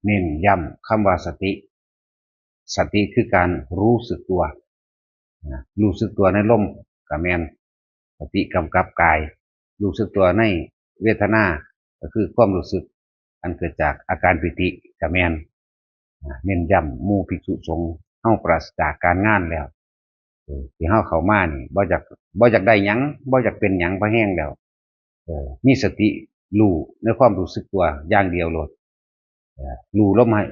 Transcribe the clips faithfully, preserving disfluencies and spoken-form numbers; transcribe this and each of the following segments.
เน้นย้ำคำว่าสติ สติคือการรู้สึกตัวนะรู้สึกตัวในลมก็แม่น สติกำกับกาย รู้สึกตัวในเวทนา ก็คือความรู้สึก อันเกิดจากอาการปีติก็แม่นนะเน้นย้ำหมู่ภิกษุสงฆ์เฮาปราศจากการงานแล้ว เออที่เฮาเข้ามานี่บ่อยากบ่อยากได้หยังบ่อยากเป็นหยังพอแฮงแล้ว เออมีสติรู้ในความรู้สึกตัวอย่างเดียวโลด เออรู้ลมหาย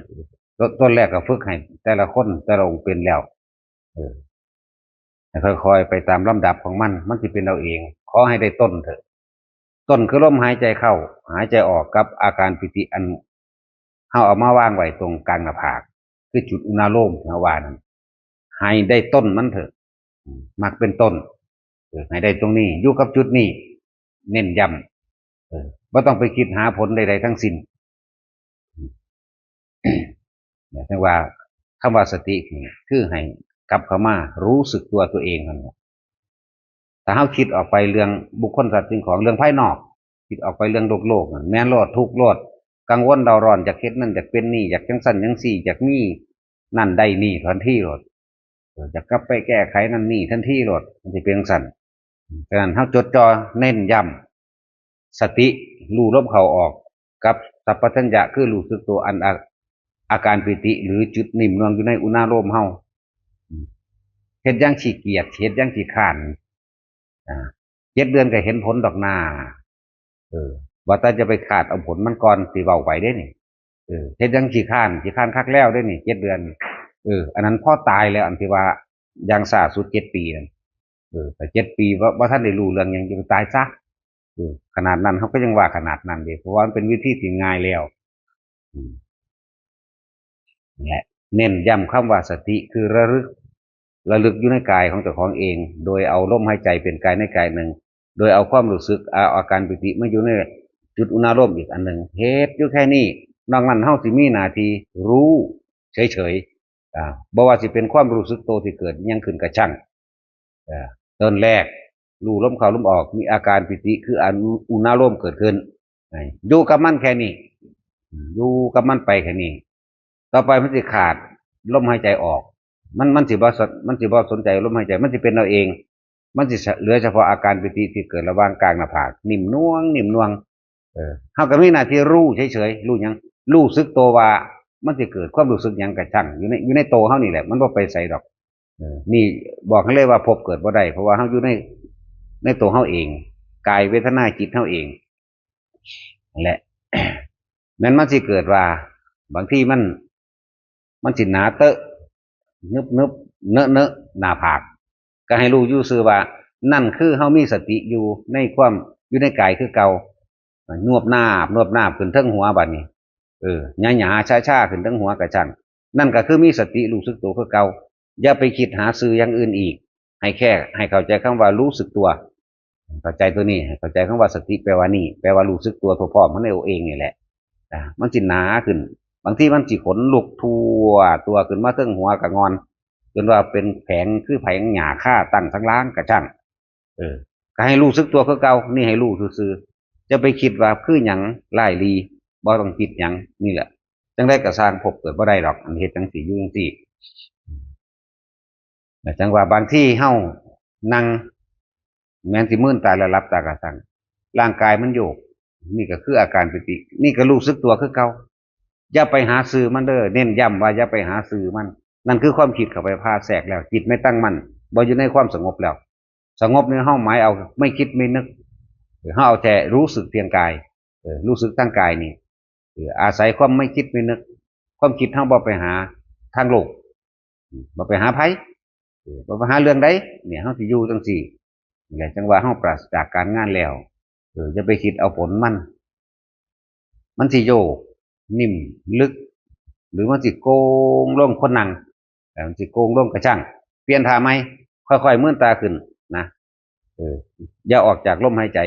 ตอนแรกก็ฝึกให้แต่ละคนแต่ละองค์เป็นแล้ว เออให้ค่อยๆไปตามลำดับของมัน มันสิเป็นเอาเอง ขอให้ได้ต้นเถอะ ต้นคือลมหายใจเข้า หายใจออกกับอาการปีติอันเฮาเอามาวางไว้ตรงกลางหน้าผาก คือจุดอุณาโลมที่เฮาว่านั่น ให้ได้ต้นมันเถอะ อืมมักเป็นต้น เออให้ได้ตรงนี้ อยู่กับจุดนี้ เน้นย้ำ เออบ่ต้องไปคิดหาผลใดๆทั้งสิ้น เนี่ยเรียกว่าคำว่าสตินี่คือให้กลับเข้ามารู้สึกตัวตัวเองนั่นแหละ ถ้าเฮาคิดออกไปเรื่องบุคคลสัตว์สิ่งของเรื่องภายนอก คิดออกไปเรื่องโลกๆนั่นแม่นโลดทุกข์โลด กังวลเร่าร้อนอยากเฮ็ดนั่นอยากเป็นนี่อยากจังซั่นจังซี่อยากมีนั่นได้นี่ทันทีโลด เอออยากกลับไปแก้ไขนั่นนี่ทันทีโลด มันสิเป็นจังซั่น ฉะนั้นเฮาจดจ่อเน้นย้ำ สติรู้ลมเข้าออก กับสัมปชัญญะคือรู้สึกตัวอันอาอาการปีติหรือจุดนิ่มนวลอยู่ในอุณาโลมเฮาเฮ็ดอย่างขี้เกียจเฮ็ดอย่างขี้คร้านอ่าเจ็ดเดือนก็เห็นผลดอกหน้า เออ ว่าแต่จะไปคาดเอาผลมันก่อนสิเว้าไปเด้นี่ เออเฮ็ดอย่างขี้คร้านขี้คร้านคักแล้วเด้นี่เจ็ดเดือน เออ อันนั้นพอตายแล้วอันที่ว่าอย่างช้าสุดเจ็ดปีนั่น เออแต่เจ็ดปีว่าว่าท่านได้รู้เรื่องหยังจะตายซะเออขนาดนั้นเขาก็ยังว่าขนาดนั้นเด้เพราะว่ามันเป็นวิธีที่ง่ายแล้ว อืมและเน้นย้ำคำว่าสติคือระลึก ระลึกอยู่ในกายของเจ้าของเอง โดยเอาลมหายใจเป็นกายในกายหนึ่ง โดยเอาความรู้สึกเอาอาการปีติมาอยู่ในจุดอุณาโลมอีกอันหนึ่งเหตุอยู่แค่นี้ นอกนั้นเฮาสิมีหน้าที่รู้เฉยๆอ่าบ่ว่าสิเป็นความรู้สึกโตที่เกิดยังขึ้นกระชั่ง เอ่อต้นแรกรู้ลมเข้าลมออกมีอาการปีติคืออันอุณาโลมเกิดขึ้นอยู่กับมันแค่นี้อยู่กับมันไปแค่นี้ต่อไปมันสิขาดลมหายใจออก มันมันสิบ่สนมันสิบ่สนใจลมหายใจมันสิเป็นเอาเอง มันสิเหลือเฉพาะอาการปีติที่เกิดระหว่างกลางหน้าผากนิ่มนวลนิ่มนวลเออเฮาก็มีหน้าที่รู้เฉยๆรู้หยังรู้สึกตัวว่ามันสิเกิดความรู้สึกหยังกระชั่งอยู่ในอยู่ในโตเฮานี่แหละมันบ่ไปไสดอก เออนี่บอกให้เลยว่าภพเกิดบ่ได้เพราะว่าเฮาอยู่ในในตัวเฮาเองกายเวทนาจิตเฮาเองและแม้นมันสิเกิดว่า บางทีมันมันสิหนาเตอะนึบนึบเนอะเนอะหน้าผากก็ให้รู้อยู่ซื่อว่านั่นคือเฮามีสติอยู่ในความอยู่ในกายคือเก่า นวบนาบนวบนาบขึ้นเทิงหัวบัดนี้ เออหยาหยาช้าช้าขึ้นเทิงหัวกระชังนั่นก็คือมีสติรู้สึกตัวคือเก่าอย่าไปคิดหาซื่ออย่างอื่นอีก ให้แค่ให้เข้าใจคำว่ารู้สึกตัว เข้าใจตัวนี้ให้เข้าใจคำว่าสติแปลว่านี่แปลว่ารู้สึกตัวทั่วพร้อมของในตัวเองนี่แหละอ่ามันสิหนาขึ้น บางทีมันสิขนลุกทั่วตัวขึ้นมาเทิงหัวกะงอนจนว่าเป็นแผงคือแผงหญ้าคาตั้งทั้งหลังกระชัง เออก็ให้รู้สึกตัวคือเก่านี่ให้รู้ซื่อๆจะไปคิดว่าคือหยังร้ายดีบ่ต้องคิดหยังนี่แหละจั่งใดก็ซ่างภพเกิดบ่ได้ดอกอันเฮ็ดจั่งซี้อยู่จั่งซี้แต่จั่งว่าบางทีเฮานั่งแม่นสิมื่นตาแล้วหลับตากะซ่างร่างกายมันโยก นี่ก็คืออาการปีตินี่ก็รู้สึกตัวคือเก่าอย่าไปหาซื่อมันเด้อเน้นย้ำว่าอย่าไปหาซื่อมันนั่นคือความคิดเข้าไปพาแทรกแล้วจิตไม่ตั้งมั่นบ่อยู่ในความสงบแล้ว สงบนี่เฮาหมายเอาไม่คิดไม่นึกเฮาเอาแต่รู้สึกเพียงกายเออรู้สึกทางกายนี่เอออาศัยความไม่คิดไม่นึก ความคิดเฮาบ่ไปหาทางโลกอืมบ่ไปหาไผเออบ่ไปหาเรื่องใดเนี่ยเฮาสิอยู่จั่งซี้นี่แหละจั่งว่าเฮาปราศจากการงานแล้วเอออย่าไปคิดเอาผลมัน มันสิโยกนิ่มลึก หรือมันสิโก่งลงคนนั่งแต่มันสิโก่งลงกระชังเปลี่ยนท่าใหม่ค่อยๆมื่นตาขึ้นนะเอออย่าออกจากลมหายใจ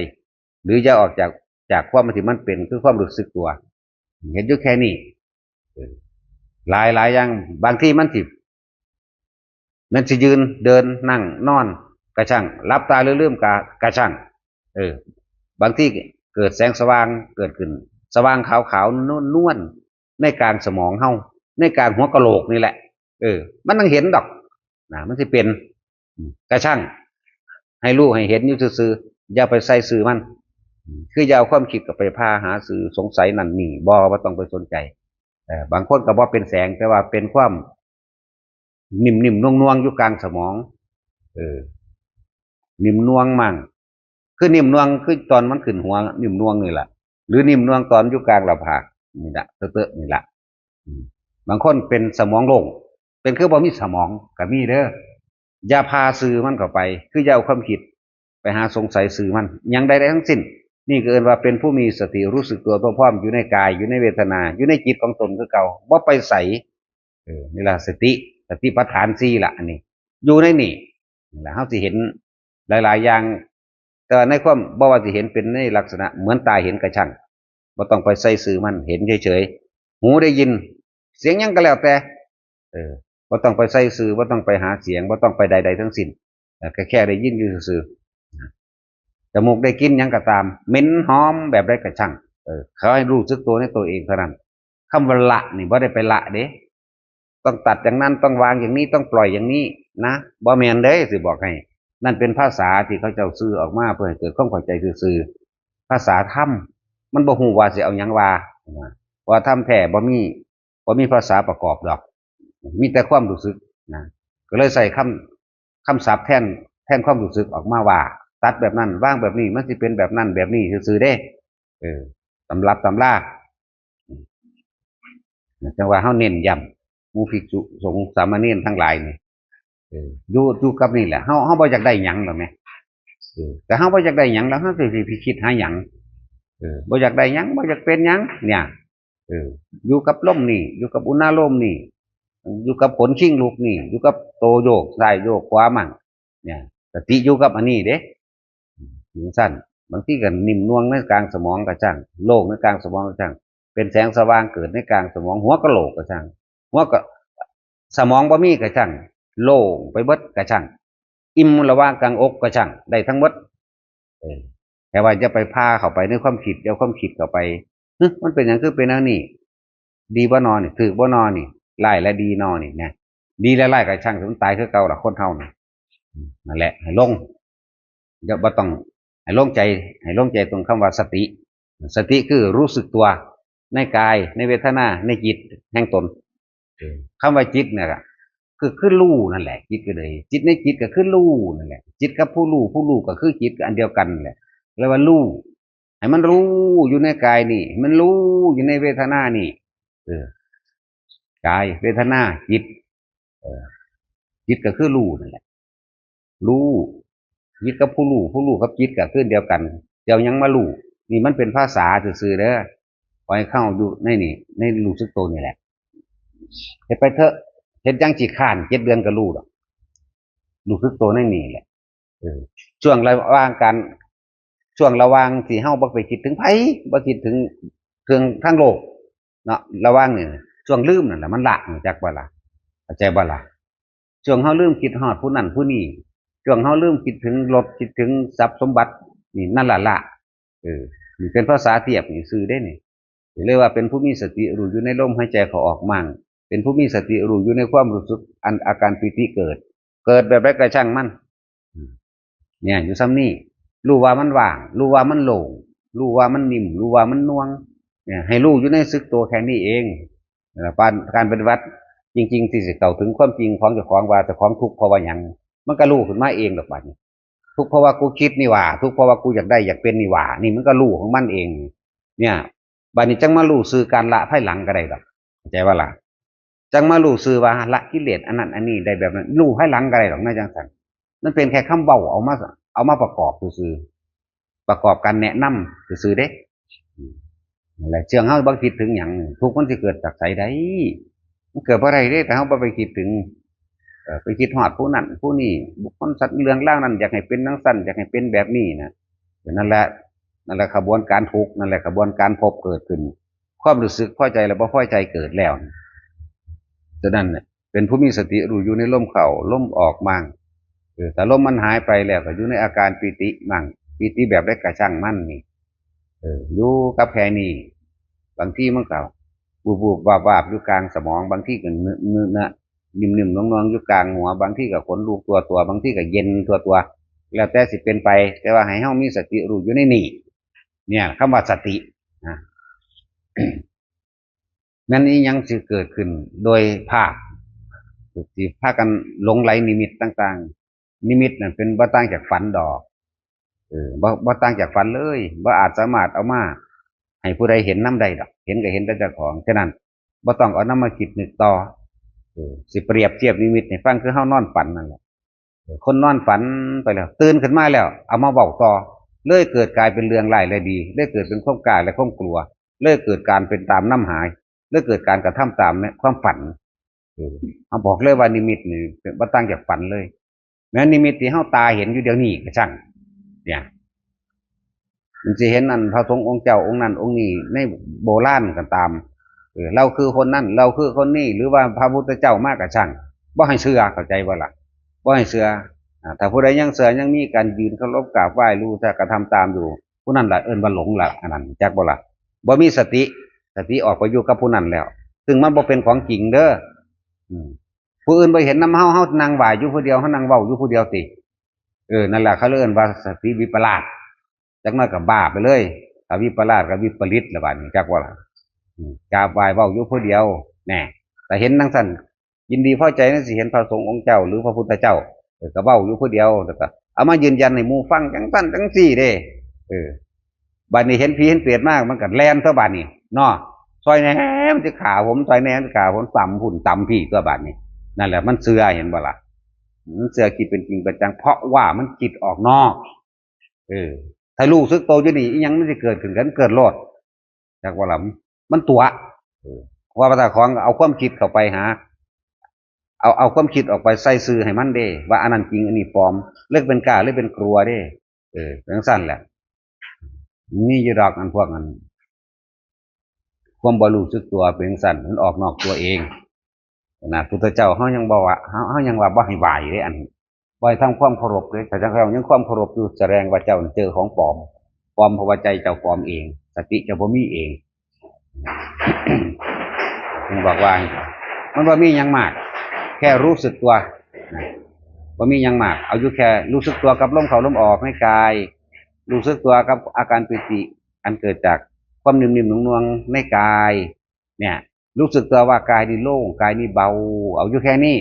หรืออย่าออกจากจากความที่มันเป็นคือความรู้สึกตัว เห็นอยู่แค่นี้เออหลายหลายอย่างบางทีมันสิมันสิยืนเดินนั่งนอนกระชังหลับตาหรือลืมกากระชังเออบางทีเกิดแสงสว่างเกิดขึ้น สว่างขาวขาวนวลนวล ในกลางสมองเฮา ในกลางหัวกะโหลกนี่แหละ เออ มันต้องเห็นดอก นะ มันสิเป็น อืม กระชั่ง ให้รู้ให้เห็นอยู่ซื่อๆ อย่าไปใส่ซื่อมัน อืม คืออย่าเอาความคิดก็ไปพาหาซื่อสงสัยนั่นนี่ บ่ บ่ต้องไปสนใจ เออ บางคนก็บ่เป็นแสง แต่ว่าเป็นความ นิ่มๆ น่วงๆ อยู่กลางสมอง เออ นิ่มน่วงมั่ง คือนิ่มน่วง คือตอนมันขึ้นหัว นิ่มน่วงนี่แหละ หรือนิ่มน่วงตอนอยู่กลางหน้าผาก นี่แหละ เต๊อะๆ นี่แหละ อืม บางคนเป็นสมองโล่ง เป็นคือบ่มีสมองก็มีเด้อ อย่าพาซื่อมันเข้าไป คืออย่าเอาความคิดไปหาสงสัยซื่อมัน อย่างใดๆ ทั้งสิ้น นี่ก็เอิ้นว่าเป็นผู้มีสติรู้สึกตัวทั่วพร้อม อยู่ในกาย อยู่ในเวทนา อยู่ในจิตของตนคือเก่า บ่ไปใส เออ นี่ล่ะสติ สติปัฏฐานสี่ล่ะ อันนี้ อยู่ในนี่ นี่ล่ะ เฮาสิเห็นหลายๆ อย่าง แต่ว่าในความ บ่ว่าสิเห็นเป็นในลักษณะเหมือนตาเห็นกระชั่ง บ่ต้องไปใส่ซื่อมัน เห็นเฉยๆ หูได้ยิน เสียงหยังก็แล้วแต่ เออ บ่ต้องไปใส่ซื่อ บ่ต้องไปหาเสียง บ่ต้องไปใดๆ ทั้งสิ้น เออ แค่ แค่ได้ยินอยู่ซื่อๆ จมูกได้กลิ่นหยังก็ตาม เหม็นหอมแบบใดก็ช่าง เออ ขอให้รู้สึกตัวในตัวเองเท่านั้น คำว่าละนี่บ่ได้ไปละเด้ ต้องตัดอย่างนั้น ต้องวางอย่างนี้ ต้องปล่อยอย่างนี้นะ บ่แม่นเด้ สิบอกให้ นั่นเป็นภาษาที่เขาเจ้าซื้อออกมาเพื่อให้เกิดความเข้าใจซื่อๆ ภาษาธรรม มันบ่ฮู้ว่าสิเอาหยังว่า นะ เพราะว่าธรรมแท้บ่มี บ่มีภาษาประกอบดอก มีแต่ความรู้สึกนะ ก็เลยใส่คำ คำศัพท์แทน แทนความรู้สึกออกมาว่า ตัดแบบนั้น วางแบบนี้ มันสิเป็นแบบนั้นแบบนี้ซื่อๆ เด้ เออ ตำรับตำรา จั่งว่าเฮาเน้นย้ำ หมู่ภิกษุสงฆ์สามเณรทั้งหลายนี่ เออ อยู่ อยู่กับนี่แหละ เฮา เฮาบ่อยากได้หยังดอกแหม เออ แต่เฮาบ่อยากได้หยังแล้ว เฮาสิไปคิดหาหยัง เออ บ่อยากได้หยัง บ่อยากเป็นหยัง เนี่ย เออ อยู่กับลมนี่ อยู่กับอุณาโลมนี่ อยู่กับขนคิงลูกนี่ อยู่กับโตโยกซ้ายโยกขวามั่ง เนี่ย สติอยู่กับอันนี้เด้ จั่งซั้น บางทีก็นิ่มน่วงในกลางสมองก็ช่าง โล่งในกลางสมองก็ช่าง เป็นแสงสว่างเกิดในกลางสมอง หัวกะโหลกก็ช่าง หัวกะ สมองบ่มีก็ช่าง โล่งไปเบิดก็ช่าง อิ่มระหว่างกลางอกก็ช่าง ได้ทั้งหมด เออ แต่ว่าอย่าไปพาเข้าไปในความคิด อย่าเอาความคิดเข้าไป "หึ มันเป็นหยังคือเป็นแนวนี้ ดีบ่นอนี่ ถืกบ่นอนี่ ร้ายและดีนอนี่" นะ ดีและร้ายก็ช่าง มันตายคือเก่าล่ะ คนเฮานี่ อืม นั่นแหละ ให้ลง อย่า บ่ต้อง ให้ลงใจ ให้ลงใจตรงคำว่าสติ สติคือรู้สึกตัวในกาย ในเวทนา ในจิตแห่งตน เออ คำว่าจิตเนี่ยล่ะ คือ คือรู้นั่นแหละ จิตก็เลย จิตในจิตก็คือรู้นั่นแหละ จิตกับผู้รู้ ผู้รู้ก็คือจิต ก็อันเดียวกันแหละ เรียกว่ารู้ ให้มันรู้อยู่ในกายนี่ ให้มันรู้อยู่ในเวทนานี่ เออ กาย เวทนา จิต เออ จิตก็คือรู้นั่นแหละ รู้ จิตกับผู้รู้ ผู้รู้กับจิตก็คืออันเดียวกัน เดี๋ยวยังมารู้ นี่มันเป็นภาษาซื่อๆ เด้อ ขอให้เข้าอยู่ในนี่ ในรู้สึกตัวนี่แหละ เฮ็ดไปเถอะ เฮ็ดหยังสิค้าน เจ็ดเดือนก็รู้ดอก รู้สึกตัวในนี่แหละ เออ ช่วงระหว่างการ ช่วงระหว่างที่เฮาบ่ไปคิดถึงไผ บ่คิดถึงเรื่องทางโลก เนาะ ระหว่างนี่ ช่วงลืมนั่นแหละ มันละ รู้จักบ่ล่ะ เข้าใจบ่ล่ะ ช่วงเฮาลืมคิดฮอดผู้นั้นผู้นี้ ช่วงเฮาลืมคิดถึงรถ คิดถึงทรัพย์สมบัติ นี่ นั่นล่ะละ เออ นี่เป็นภาษาเทียบนี่ซื่อเด้นี่ เรียกว่าเป็นผู้มีสติรู้อยู่ในลมหายใจเข้าออกมั่ง เป็นผู้มีสติรู้อยู่ในความรู้สึกอันอาการปีติเกิด เกิดแบบใดก็ช่างมัน อืม เนี่ย อยู่ส่ำนี้ รู้ว่ามันว่าง รู้ว่ามันโล่ง รู้ว่ามันนิ่ม รู้ว่ามันน่วง เนี่ย ให้รู้อยู่ในรู้สึกตัวแค่นี้เอง เอ่อ การ การปฏิบัติจริงๆ ที่สิเข้าถึงความจริงของเจ้าของ ว่าเจ้าของทุกข์เพราะว่าหยัง มันก็รู้ขึ้นมาเองดอกบัดนี้ ทุกข์เพราะว่ากูคิดนี่หว่า ทุกข์เพราะว่ากูอยากได้อยากเป็นนี่หว่า นี่มันก็รู้ของมันเอง เนี่ย บัดนี้จั่งมารู้ซื่อการละภายหลังก็ได้ดอก เข้าใจบ่ล่ะ จั่งมารู้ซื่อว่าละกิเลสอันนั้นอันนี้ได้แบบนั้น รู้ภายหลังก็ได้ดอก ในจั่งซั้น มันเป็นแค่คำเว้าเอามา เอามาประกอบซื่อๆ ประกอบการแนะนำซื่อๆ เด้ อืม นั่นแหละ ช่วงเฮาบ่คิดถึงหยัง ทุกข์มันสิเกิดจากไสได้ มันเกิดบ่ได้เด้ ถ้าเฮาบ่ไปคิดถึง เอ่อ ไปคิดฮอดผู้นั้นผู้นี้ บุคคลสัตว์เรื่องราวนั้น อยากให้เป็นจั่งซั้น อยากให้เป็นแบบนี้นะ นั่นแหละ นั่นแหละขบวนการทุกข์ นั่นแหละขบวนการภพเกิดขึ้น ความรู้สึกพอใจและบ่พอใจเกิดแล้ว ฉะนั้นเนี่ย เป็นผู้มีสติรู้อยู่ในลมเข้า ลมออกมั่ง เออ ถ้าลมมันหายไปแล้วก็อยู่ในอาการปีติมั่ง ปีติแบบใดก็ช่างมันนี่ เออ อยู่กับแค่นี้ บางทีมันก็ บูบๆ วาบๆ อยู่กลางสมอง บางทีก็เนื้อๆ นิ่มๆ นวลๆ อยู่กลางหัว บางทีก็ขนลุกทั่วตัว บางทีก็เย็นทั่วตัว แล้วแต่สิเป็นไป แต่ว่าให้เฮามีสติรู้อยู่ในนี่ เนี่ย คำว่าสตินะ นั่นนี้ยังสิเกิดขึ้นโดยภาค สิพากันหลงไหลนิมิตต่างๆ นิมิตนั่นเป็นบ่ต่างจากฝันดอก เออ บ่ บ่ต่างจากฝันเลย บ่อาจสามารถเอามาให้ผู้ใดเห็นนำได้ดอก เห็นก็เห็นแต่เจ้าของ ฉะนั้น บ่ต้องเอานำมาคิดนึกต่อ เออ สิเปรียบเทียบนิมิตให้ฟังคือเฮานอนฝันนั่นแหละ เออ คนนอนฝันไปแล้ว ตื่นขึ้นมาแล้ว เอามาเว้าต่อ เลยเกิดกลายเป็นเรื่องร้ายและดี เลยเกิดเป็นความกล้าและความกลัว เลยเกิดการเป็นตามนำหา เลยเกิดการกระทำตามในความฝัน เออ เอาบอกเลยว่านิมิตนี่เป็นบ่ต่างจากฝันเลย แม้นิมิตที่เฮาตาเห็นอยู่เดี๋ยวนี้ก็ช่าง เนี่ย มันสิเห็นอันพระสงฆ์องค์เจ้าองค์นั้นองค์นี้ในโบราณก็ตาม เออ เราคือคนนั้น เราคือคนนี้ หรือว่าพระพุทธเจ้ามาก็ช่าง บ่ให้เชื่อ เข้าใจบ่ล่ะ บ่ให้เชื่อ อ่า ถ้าผู้ใดยังเชื่อ ยังมีการยืนเคารพกราบไหว้ รู้จักกระทำตามอยู่ ผู้นั้นล่ะเอิ้นว่าหลงล่ะ อันนั้น จักบ่ล่ะ บ่มีสติ สติออกไปอยู่กับผู้นั้นแล้ว ซึ่งมันบ่เป็นของจริงเด้อ อืม ผู้อื่นบ่เห็นนำเฮา เฮานั่งไหว้อยู่ผู้เดียว เฮานั่งเว้าอยู่ผู้เดียวติ เออ นั่นแหละเขาเรียกว่าสติวิปลาส จักหน่อยก็บ้าไปเลย ถ้าวิปลาสก็วิปริตละบาดนี้ จักว่าล่ะ อืม กราบไหว้เว้าอยู่ผู้เดียว แน่ แต่เห็นจั่งซั่น ยินดีพอใจนั่นสิเห็นพระสงฆ์องค์เจ้าหรือพระพุทธเจ้า เออ ก็เว้าอยู่ผู้เดียว แล้วก็เอามายืนยันให้หมู่ฟังจั่งซั่นจั่งซี่เด้ เออ บัดนี้เห็นผีเห็นเปรตมา มันก็แล่นตัวบัดนี้ เนาะ ซอยแหน่มันสิฆ่าผม ซอยแหน่มันสิฆ่าผม ตำพุ้นตำพี้ตัวบัดนี้ นั่นแหละ มันเชื่อ เห็นบ่ล่ะ มันเชื่อคิดเป็นจริงเป็นจัง เพราะว่ามันคิดออกนอก เออ ถ้ารู้สึกโตอยู่นี่ อิหยังมันสิเกิดขึ้นกัน เกิดโลด จักว่าล่ะ มันตั๋ว เออ ว่าภาษาของเอาความคิดเข้าไปหา เอา เอาความคิดออกไปใส่ซื่อให้มันเด้ ว่าอันนั้นจริง อันนี้ปลอม เลิกเป็นกล้า เลิกเป็นกลัวเด้ เออ จั่งซั่นแหละ มีอยู่ดอกอันพวกนั้น ความบ่รู้สึกตัวเป็นจั่งซั่น มันออกนอกตัวเอง นะ พุทธเจ้าเฮายังบอกว่า เฮา เฮายังว่าบ่ให้ไหว้เด้ อัน บ่ให้ทำความเคารพเด้ แต่เจ้ายังความเคารพอยู่ แสดงว่าเจ้าเจอของปลอม ปลอมเพราะว่าใจเจ้าปลอมเอง สติเจ้าบ่มีเอง จึงบอกว่า มันบ่มีหยังมาก แค่รู้สึกตัว นะ บ่มีหยังมาก เอาอยู่แค่รู้สึกตัวกับลมเข้าลมออกในกาย รู้สึกตัวกับอาการปีติ อันเกิดจากความนิ่มๆ นวลๆ ในกาย เนี่ย รู้สึกตัวว่ากายนี่โล่ง กายนี่เบา เอาอยู่แค่นี้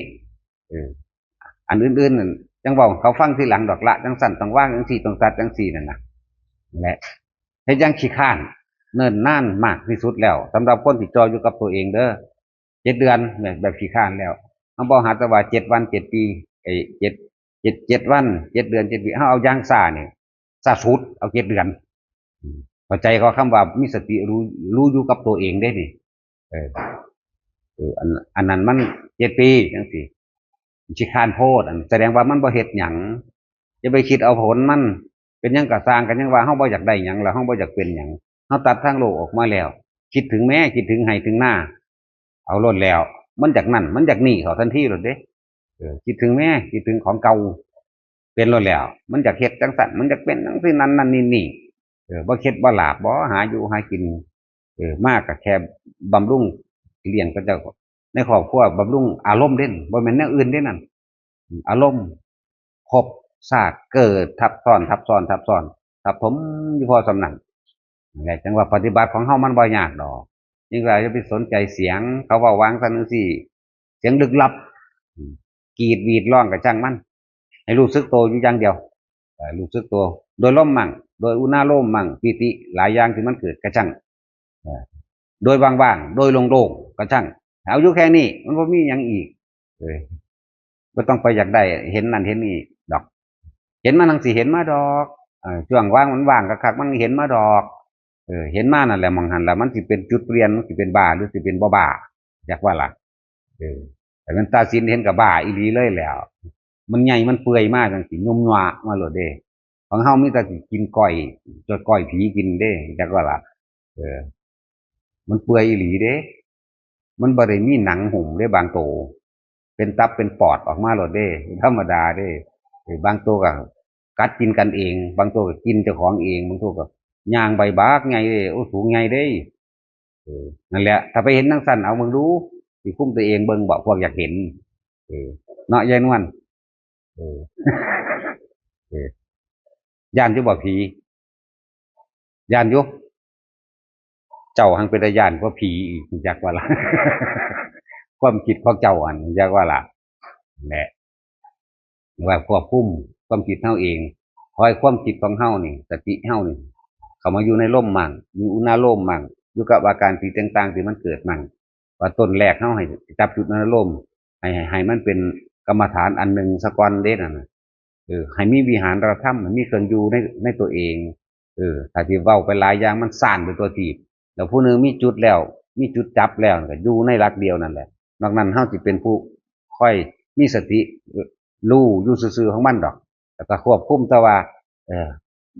เออ อันอื่นๆนั่น จั่งเว้าให้เขาฟังทีหลังดอก ละจั่งซั่น ต้องวางจั่งซี่ ต้องตัดจั่งซี่นั่นน่ะ และเฮ็ดหยังขี้คร้าน เนิ่นนานมากที่สุดแล้ว สำหรับคนที่จ่ออยู่กับตัวเองเด้อ เจ็ดเดือน แบบ แบบขี้คร้านแล้ว เฮาบ่หาแต่ว่าเจ็ดวัน เจ็ดปี เอ้ย เจ็ด เจ็ด เจ็ดวัน เจ็ดเดือน เจ็ดปี เฮาเอาอย่างช้านี่ ช้าสุด เอาเจ็ดเดือน อืม เข้าใจก็คำว่ามีสติรู้ รู้อยู่กับตัวเองเด้นี่ เออ เออ อัน อันนั้นมันเจ็ดปีจั่งซี่ มันขี้คร้านโพด อันแสดงว่ามันบ่เฮ็ดหยัง อย่าไปคิดเอาผลมัน เป็นหยังก็ซ่าง ก็ยังว่าเฮาบ่อยากได้หยัง แล้วเฮาบ่อยากเป็นหยัง เฮาตัดทางโลกออกมาแล้ว คิดถึงแม่ คิดถึงไฮ่ถึงนา เอาโลดแล้ว มันอยากนั่น มันอยากนี่เข้าทันทีโลดเด้ เออ คิดถึงแม่ คิดถึงของเก่า เป็นโลดแล้ว มันอยากเฮ็ดจั่งซั่น มันอยากเป็นจั่งซี่ นั่นนั่นนี่นี่ เออ บ่เฮ็ดบ่ลาบ บ่หาอยู่หากิน เออ มากก็แค่บำรุงเลี้ยงเขาเจ้า ในครอบครัว บำรุงอารมณ์เด้ บ่แม่นแนวอื่นเด้นั่น อารมณ์ ภพชาติเกิดทับซ้อน ทับซ้อน ทับซ้อน ทับถมอยู่พอส่ำนั้น นั่นแหละ จั่งว่าปฏิบัติของเฮามันบ่ยากดอก ยิ่งว่าอย่าไปสนใจเสียง เขาเว้าว่าจั่งซั่นจั่งซี่ เสียงลึกลับ อืม กรีดหวีดร้องก็ช่างมัน ให้รู้สึกโตอยู่อย่างเดียว เอ่อ รู้สึกโต โดยลมมั่ง โดยอุณาโลมมั่ง ปีติหลายอย่างที่มันเกิดก็ช่าง เอ่อ โดยว่างๆ โดยโล่งๆ ก็ช่าง เอาอยู่แค่นี้ มันบ่มีหยังอีก เออ บ่ต้องไปอยากได้ เห็นนั่นเห็นนี่ดอก เห็นมาจั่งสิเห็นมาดอก เออ ช่วงว่างมันว่างคักๆ มันเห็นมาดอก เออ เห็นมานั่นแหละ หม่องหั้นล่ะ มันสิเป็นจุดเปลี่ยน มันสิเป็นบ้าหรือสิเป็นบ่บ้า จักว่าล่ะ เออ แต่มันตาสินเห็นก็บ้าอีหลีเลยแหล้ว มันใหญ่มันเปื่อยมาจั่งสิ ยุ่มยวะมาโลดเด้ ของเฮามีแต่สิกินก้อย จนก้อยผีกินเด้ จักว่าล่ะ เออ มันเปื่อยอีหลีเด้ มันบ่ได้มีหนังหุ้มเด้ บางโต เป็นตับเป็นปอดออกมาโลดเด้ ธรรมดาเด้ เออ บางโตก็กัดกินกันเอง บางโตก็กินเจ้าของเอง บางโตก็ย่างใบบักใหญ่เด้ โอ้ สูงใหญ่เด้ ออ นั่นแหละ ถ้าไปเห็นจั่งซั้น เอาเบิ่งดู สิคุมตัวเองเบิ่งบ่ พวกอยากเห็น เออ เนาะ ยายนวล เออ เออ ย้านอยู่บ่ผี ย้านอยู่ เจ้าหั้นเป็นตาย้านกว่าผีอีก รู้จักว่าล่ะ ความคิดของเจ้าหั้น รู้จักว่าล่ะ แหละ ว่าควบคุมความคิดเฮาเอง ขอให้ความคิดของเฮานี่ สติเฮานี่ เข้ามาอยู่ในลมมั่ง อยู่อนุโลมมั่ง อยู่กับอาการที่ต่างๆ ที่มันเกิดมั่ง ว่าต้นแรกเฮาให้จับจุดอนุโลม ให้ ให้ ให้มันเป็นกรรมฐานอันหนึ่งซะก่อนเด้นั่นน่ะ เออ ให้มีวิหารธรรม ให้มีเครื่องอยู่ใน ในตัวเอง เออ ถ้าสิเว้าไปหลายอย่างมันซ่านไปทั่วทีป แล้วผู้หนึ่งมีจุดแล้ว มีจุดจับแล้ว ก็อยู่ในหลักเดียวนั่นแหละ นอกนั้นเฮาสิเป็นผู้คอยมีสติรู้อยู่ซื่อๆ ของมันดอก แล้วก็ควบคุมแต่ว่า เออ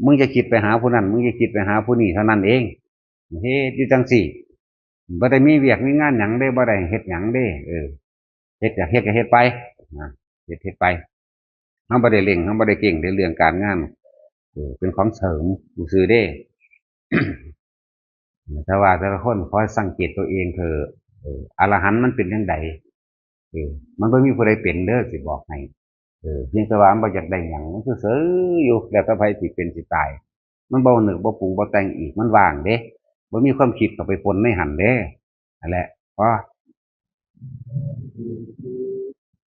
มึงจะคิดไปหาผู้นั้น มึงจะคิดไปหาผู้นี้เท่านั้นเอง เฮ็ดอยู่จั่งซี้ บ่ได้มีเวียกมีงานหยังเด้ บ่ได้เฮ็ดหยังเด้ เออ เฮ็ดอยากเฮ็ดก็เฮ็ดไป นะ เฮ็ด เฮ็ดไป เฮาบ่ได้เร่ง เฮาบ่ได้เร่งในเรื่องการงาน เออ เป็นของเสริมซื่อๆ เด้ แต่ว่าแต่ละคนคอยสังเกตตัวเองเถอะ เออ อรหันต์มันเป็นจั่งใด เออ มันบ่มีผู้ใดเป็นเด้อ สิบอกให้ เออ เพียงแต่ว่ามันบ่อยากได้หยัง มันเฉยๆ อยู่ แล้วแต่ไผสิเป็นสิตาย มันบ่นึกบ่ปรุงบ่แต่งอีก มันว่างเด้ บ่มีความคิดเข้าไปปนในหั้นเด้ นั่นแหละ พอ